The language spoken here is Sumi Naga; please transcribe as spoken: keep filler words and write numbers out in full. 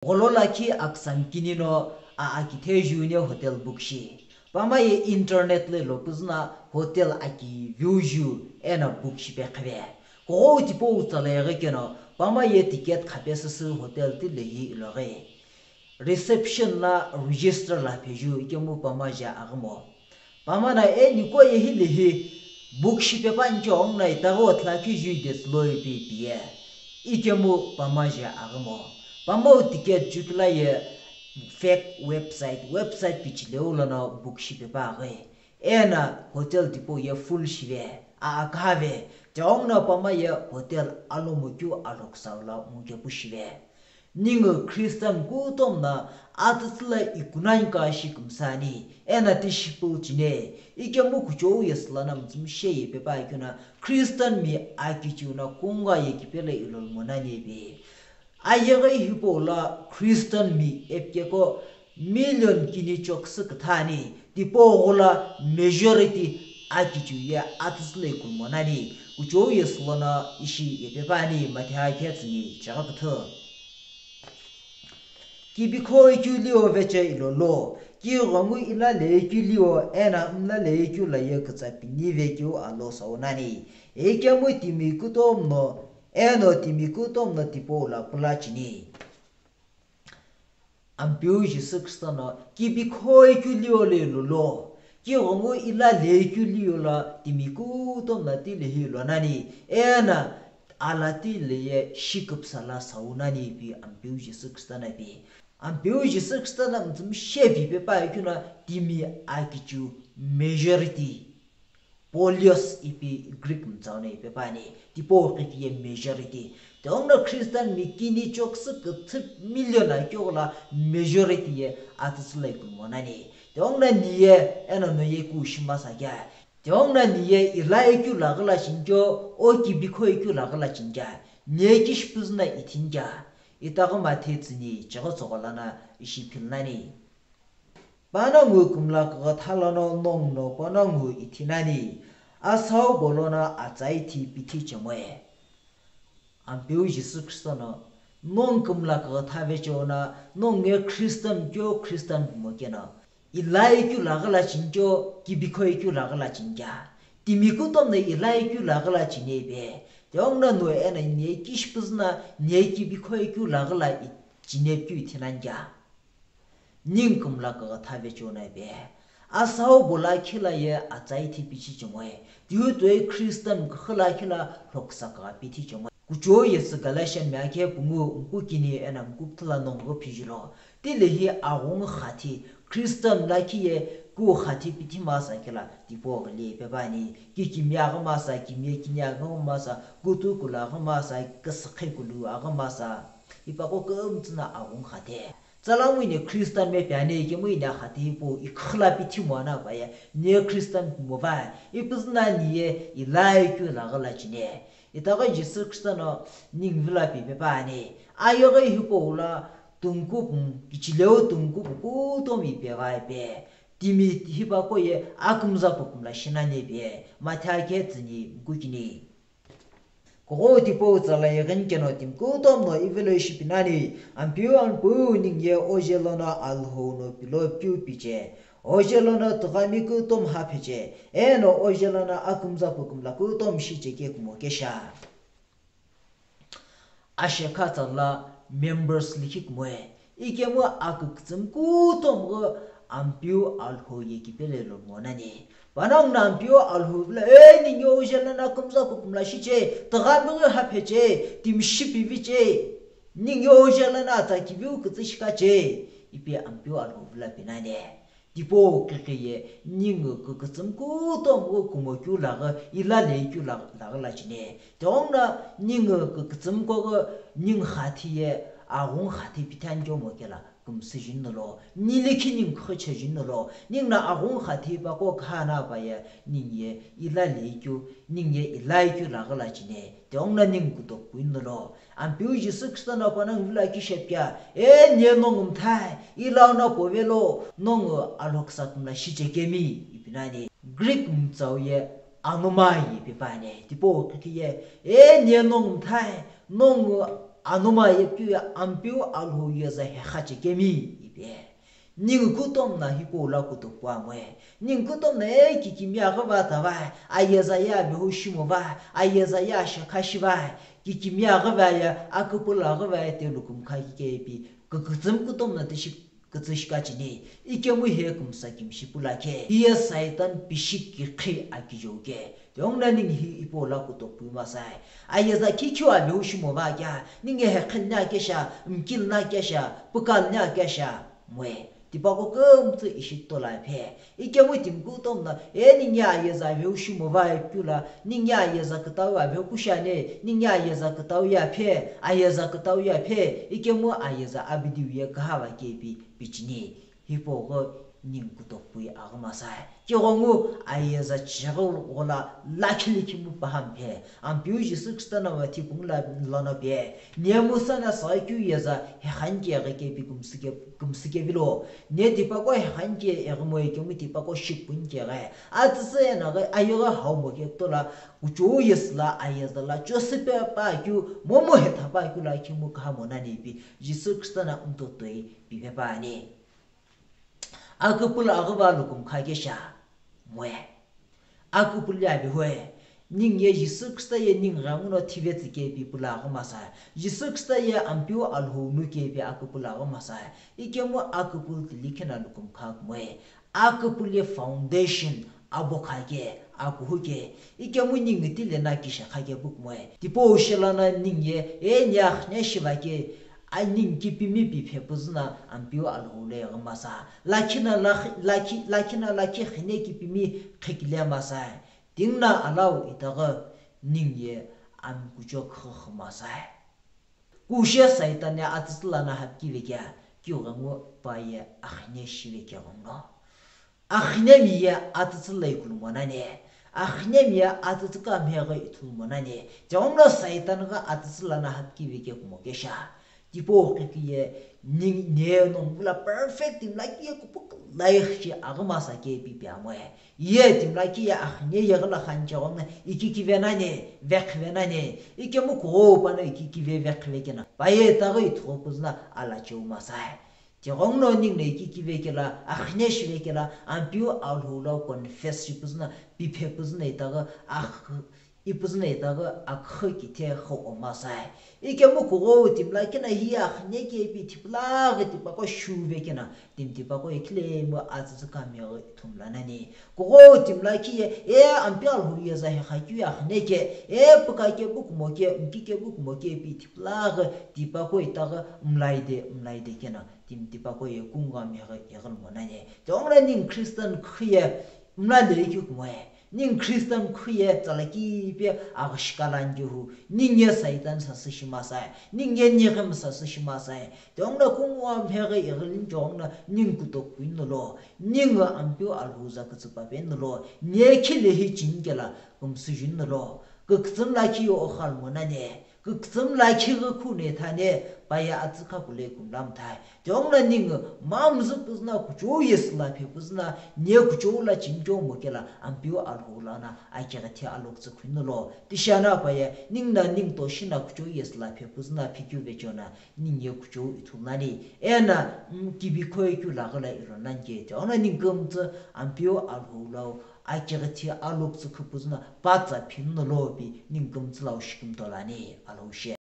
Gholo lakhi aküsami kini no a akithe ju ne hotel book shi. Pama ye internet lo ilo küzü na hotel aki view ju eno book shipe qhive. Kughou tipau tsala yeghi keno pama ye ticket khape süsü hotel ti lehi iloghi. Reception la register la pheju ikemu pama je aghimo. Pama na e niko ye hilehi book shipe pancho ong na itaghi othla kiju deslo ipi piye. Ikemu pama je aghimo. Pama u ticket jukla ye fake website, website pichileu lono book shipe pa aghi. Ena hotel tipau ye full shive, a akave, tiongna pama ye hotel alomo keu alhoksa ula mukepu shive. Ningu Christian kutom na atütsüla ikunanka shi kümsani, ena tishi püchine, ikemu kuchou yesüla na mütsümshe ye pepa ikuna Christian mi akichiuna kunga ye kipele ilolmonani ebi. Ayeghi hipau la Christian mi epikeko million kini choküsü küthani, tipau gholo majority akichiu ye atütsüla ikunmonani, kuchou yesüla na ishi ye pepa ani mathe akhe tsüni chegha küthü. Kibikho ikeu lio veche ilolo, ki ghengu ila le ikeu lio, ena mla le ikeu la ye kütsa pini vekeu alo saunani, ikemu timi kutom no, eno timi kutom no tipau la pula chini. Ampeu Jisü Khristo no kibikho ikeu lio le lolo, ki ghengu ila le ikeu lio la timi kutom na ti lehi lonani, ena ala ti le ye shiküpsa la saunani ipi Ampeu Jisü Khristo na ipi. Ampeu Jisü Khristo na mütsümshe ipi pepa ikuna timi akichiu majority. Polios ipi Greek mtsau na ipi pani, tipau kipi ye majority. Tiongna Christian mi kini choküsü küthü million akeu la majority ye atütsüla ikunmonani. Tiongna niye eno noye ku shimasa kya. Tiongna niye ila ikeu laghila chinkyo, o kibikho ikeu laghila chinkya. Niye kishipüzü na ithinkya. Itaghi mathe tsüni chegha tsogho lana ishi philnani. Panongu kümla kükütha lono nongu no panongu ithinani, asau bolo no atsa ithi pithi chemoe. Ampeu Jisü Khristo no, nongu kümla kükütha vecheo no, nongu ye Christian kyo Christian kumo keno, ila ikeu laghila chinkyo, kibikho ikeu laghila chinkya. Timi kutom no ila ikeu laghila chine ipi. Tiongna no ena niye kishipüzü na, niye kibikho ikeu laghila i-, chine keu ithinani kya. Ningu kümla kükütha vecheo no ipi. Asau bolo khila ye atsa ithi pithi chemoe. Tihu toi Christian küxü la khila lhoksa kükha pithi chemoe. Kuchou yesü Galatian mi akhe pungu mkukini ena mkupthula nongu phijilo. Ti lehi aghungu khathi Christian lakhi ye ku khathi pithi masa kila tipau ghili pepa ani. Ki kimi aghi masa, kimi ye kini aghi masa, kutu kulu aghi masa, küsükhe kulu aghi masa. Ipaqo kümtsü na aghungu khathi. Tsala mu ine Christian me piane ikemu ine akhati hipau iküxü la pithi moana paye, niye Christian kumo va, ipüzü na niye ila ikeu laghila chine. Itaghi Jisü Khristo no ningu vilo pi pepa ani. Ayeghi hipau la tungkupu, kichileu tungkupu kutom ipi va ipi. Timi hipaqo ye akümza pukumla shinani ipi. Mathe akhe tsüni mkukini. Kughou tipau tsala yeghini keno timi kutom no ivilo ishi pinani, Ampeu Ampeu ningu ye oje lono Alhou no pilo piu piche, oje lono tüghami kutom hapheche, eno oje lono akümza pukumla kutom shiche ke kumo kesha. Ashekha tsala members likhi kumoe. Ikemu akükütsümi kutomo ghi Ampeu Alhou ye kipele lo monani. Panongu no Ampeu Alhou vilo, e, ningu ye oje lono akümza pukumla shiche, tüghami ghi hapheche, timi shi piviche, ningu ye oje lono atsa kiviu kütsü shikache, ipi Ampeu Alhou vilo pinani. Tipau kiqi ye ningu kükütsümi kutomo ghi kumo keu laghi, ila le keu laghi, laghi la chine. Tighenguno ningu kükütsümi ko ghi ningu xathi ye aghungu xathi pithani keu mo kela kümsü juni lo, ni likhi ningu khuche juni lo, ningu no aghungu xathi pa ko khana pa ye ningu ye ila le keu, ningu ye ila keu laghi la chine. Tighenguno ningu kutoku juni lo. Ampeu Jisü Khristo no panongu vilo kishepu kea, e niye nongu mthae, ilau no povelo, nongu alhoksa kumla shichekemi, ipi nani. Greek mtsau ye anomai ipi pani, tipau kiqi ye, e niye nongu mthae, nongu Anoma ye piu ye Ampeu Alhou yeza hekha chekemi ipi. Ningu kutomo na hipau lo kutopu amoe. Ningu kutomo na e kikimiye aghi va tava, ayeza ye avehu shimo va, ayeza ye ashekha shi va, kikimiye aghi va ye, aküpülü aghi va ye te lukumkha kike ipi. Kükütsümi kutomo na tishi kütsü shika cheni, ikemu hi kümsa kimshi pu lakhe, hiye Saitan pishi kikhi akijeu ke. Tighenguno ningu hi hipau lo kutopu masai. Ayeza khikhiu avehu shimo va kea, ningu ye hekha lina kesha, mkilina kesha, püka lina kesha, moe. Tipaqo kümtsü ishi tola phe. Ikemu timi kutomo na, e ningu ye ayeza avehu shimo va ye piu lo, ningu ye ayeza kütau avehu kushi ani, ningu ye ayeza kütau ye aphe, ayeza kütau ye aphe, ikemu ayeza abidiu ye küha va ke ipi picheni. Hipau ghi ningu kutopu ye aghi masai. Tighengu ayeza chighi ghola lakhi likhimu pahamphe. Ampeu Jisü Khrista no va thipung la lono pe. Ne Musa no saghi keu yeza hekha ni keghi ke ipi kümsü ke, kümsü kevilo. Ne tipaqo hekha ni ke eghi moe ikemu tipaqo shikipuni keghi. Atsütsü eno ghi ayeghi hau mo ke kutola kuchou yesü lo ayeza lo chosüpe pa keu momu hetha pa keu lo ikemu küha mo nani ipi Jisü Khrista no mtotoi pipe pa ani. Aküpülü aghi va lukumkha kesha, moe. Aküpülü ye avehu e, ningu ye Jisü Khrista ye ningu ghenguno thivetsü ke ipi pülü aghi masai. Jisü Khrista ye Ampeu Alhou nu ke ipi aküpülü aghi masai. Ikemu aküpülü tili khe no lukumkha kumoe. Aküpülü ye foundation abo kha ke, akuhu ke. Ikemu ningu tile no kishekha ke pu kumoe. Tipau shi lono ningu ye, e ni akhne shiva ke, a ningu kipimi piphe püzü no Ampeu Alhou lo eghi masa. Lakhi no lakhi, lakhi, lakhi no lakhi khine kipimi khikile masai. Tighenguno alau itaghi ningu ye amikucho khükhü masai. Kushe Saitan ye atsütsü lono hapkive kea, keu ghengu pa ye akhne shive keghenguno. Akhinemi ye atsütsü lo ikulumo nani, akhinemi ye atsütsü kamheghi ithulumo nani, tighenguno Saitan ghi atsütsü lono hapkive ke kumo kesha. Tipau kiki ye ningu ne nongu lo perfect timi lakhi ye kupuku life shi aghi masa ke ipi pi amoe. Ye timi lakhi ye akhine yeghi lo khani tighenguno ikikive nani, vekhive nani, ikemu kughou pano ikikive vekhive keno, pa ye itaghi ithughu püzü no alacheu masai. Tighenguno ningu no ikikive kelo, akhine shive kelo, Ampeu Alhou lo confess shi püzü no, piphe püzü no itaghi akh-, ipüzü no itaghi akhu kithe kho o masai. Ikemu kughou timi lakhi no hiye akhine ke ipi thipilaghi tipaqo shuve keno, timi tipaqo ye khilemu atsütsü kamheghi ithulu mla nani. Kughou timi lakhi ye, e Ampeu Alhou yeza hekha keu ye akhine ke, e püka ke pu kumo ke, mki ke pu kumo ke ipi thipilaghi tipaqo itaghi mlaide, mlaide keno, timi tipaqo ye kungu kamheghi ighilo mo nani. Tighenguno ningu Christian khu ye mlale keu kumoe. Ningu Christian khu ye tsala kipe aghi shika lani kehu. Ningu ye Saitan sasü shi masai. Ningu ye nighim sasü shi masai. Tighenguno kungu kamheghi ighilini tighenguno ningu kutopu ino lo. Ningu Ampeu Alhou za kütsüpa pe ino lo. Ne khile hi cheni kelo kümsüju ino lo. Kükütsümi lakhi ye okhal mo nani. Kükütsümi lakhi ghi khu ne thani, pa ye atsükha kule kumla mthai. Tighenguno ningu mamzü püzü no kuchou yesü lo phe püzü no, ne kuchou lo cheni chomo kelo Ampeu Alhou lono akighi thi aloktsü khu ino lo. Tishi no pa ye, ningu no ningu toshi no kuchou yesü lo phe püzü no phikeu vecho no, ningu ye kuchou ithulu nani. Eno, mm, kibi khoi keu laghi lo ilo nani ke. Tighenguno ningu kümtsü Ampeu Alhou lo akighi thi aloktsü khu püzü no, patsa phinu no lo pi ningu kümtsü lo shikimtolani, Alhou she.